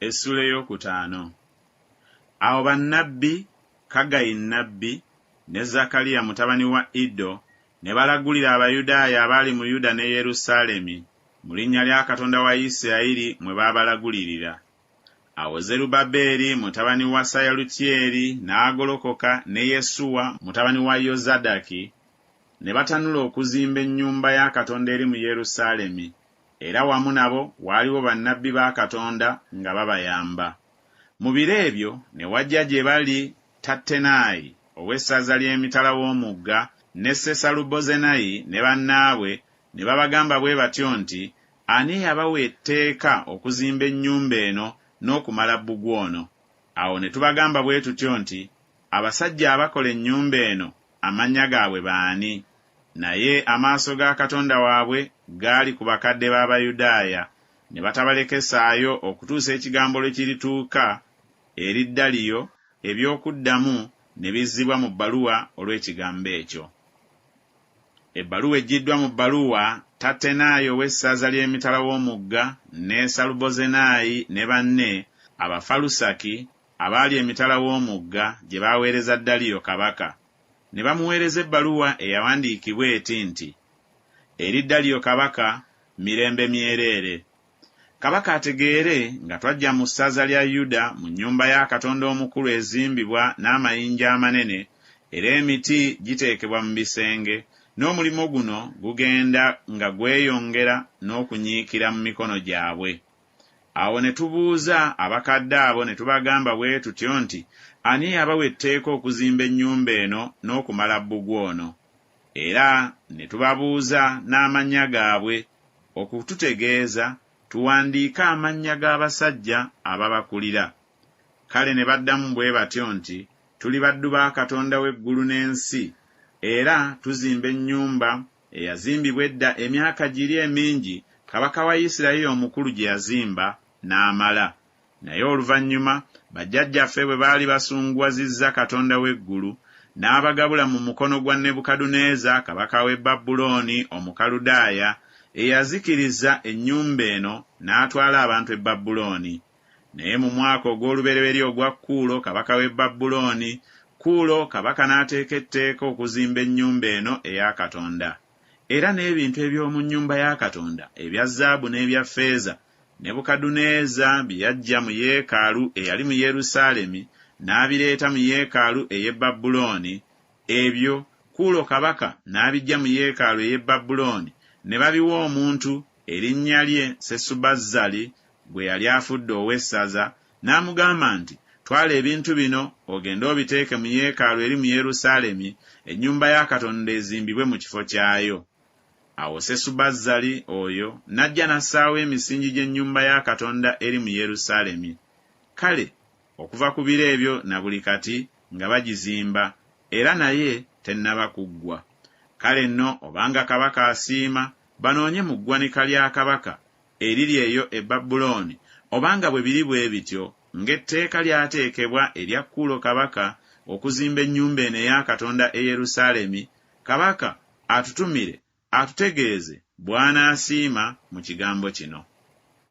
Essuula ey'okutaano. Awo bannabbi, Kaggayi nnabbi, ne Zakaliya mutabani wa Iddo, ne balagulira Abayudaaya abaali mu Yuda ne Yerusaalemi, mu linnya lya Katonda wa Isirayiri mwe baabalagulirira. Awo Zerubbaberi mutabani wa Sayalutyeri n'agolokoka ne Yesuwa mutabani wa Yozadaki, ne batanula okuzimba ennyumba ya Katonda eri mu Yerusaalemi, era wamu nabo waaliwo bannabbi ba Katonda nga babayamba. Mu biro ebyo ne wajja gye bali Tattenayi ow'essaza ly'emitala w'omugga ne Sesalubozenayi ne bannaabwe ne babagamba bwe batyo nti Ani eyabawa etteeka okuzimba ennyumba eno n'okumala bbugwe ono? Awo ne tubagamba bwe tutyo nti Abasajja abakola ennyumba eno amannya gaabwe baani? Naye amaaso ga Katonda waabwe gaali ku bakadde b'Abayudaaya, ne batabalekesaayo okutuusa ekigambo lwe kirituuka eri Daliyo, eby'okuddamu ne bizzibwa mu bbaluwa olw'ekigambo ekyo. Ebbaluwa eggyiddwa mu bbaluwa Tattenayi ow'essaza ly'emitala w'omugga ne Salubozenayi ne banne, Abafalusaki, abaali emitala w'omugga, gye baaweereza Daliyo kabaka. Ne bamuweereza ebbaluwa eyawandiikibwa eti nti, Eri Daliyo kabaka, mirembe myereere. Kabaka ategeere nga twaggya mu ssaza lya Yuda mu nnyumba ya Katonda omukulu ezimbibwa n'amayinja amanene, era emiti giteekebwa mu bisenge, n'omulimu guno gugenda nga gweyongera n'okunyiikira mu mikono gyabwe. Awo ne tubuuza abakadde abo ne tubagamba bwe tutyo nti, Ani eyabawa etteeka okuzimba ennyumba eno n'okumala bbugwe ono? Era ne tubabuuza n'amannya gaabwe, okututegeeza tuwandiike amannya g'abasajja ababakulira. Kale ne baddamu bwe batyo nti, Tuli baddu ba Katonda w'eggulu n'ensi, era tuzimba ennyumba eyazimbibwa edda emyaka giri emingi kabaka wa Isirayiri omukulu gye yazimba n'amala. Naye oluvannyuma bajjajjaffe bwe baali basunguwazizza Katonda w'eggulu, n'abagabula mu mukono gwa Nebukaduneeza kabaka w'e Babulooni Omukaludaaya, eyazikiriza ennyumba eno n'atwala abantu e Babulooni. Naye mu mwaka ogw'olubereberye ogwa Kuulo kabaka w'e Babulooni, Kuulo kabaka n'ateeka etteeka okuzimba ennyumba eno eya Katonda. Era n'ebintu eby'omu nnyumba ya Katonda ebya zaabu n'ebya ffeeza, Nebukaduneeza bye yaggya mu yeekaalu eyali mu Yerusaalemi n'abireeta mu yeekaalu ey'e Babulooni, ebyo Kuulo kabaka n'abiggya mu yeekaalu ey'e Babulooni ne babiwa omuntu erinnya lye Sesubazzali gwe yali afudde ow'essaza, n'amugamba nti, Twala ebintu bino ogende obiteeke mu yeekaalu eri mu Yerusaalemi, ennyumba ya Katonda ezimbibwe mu kifo kyayo. Awo Sesubazzali oyo n'ajja n'assaawo emisingi gy'ennyumba ya Katonda eri mu Yerusaalemi. Kale okuva ku biro ebyo na buli kati nga bagizimba, era naye tennaba kuggwa. Kale nno obanga kabaka asiima, banoonye mu ggwanika lya kabaka eriri eyo e Babulooni, obanga bwe biri bwe bityo, ng'etteeka lyateekebwa erya Kuulo kabaka okuzimba ennyumba eno eya Katonda e Yerusaalemi, kabaka atutumire atutegeeze bw'anaasiima mu kigambo kino.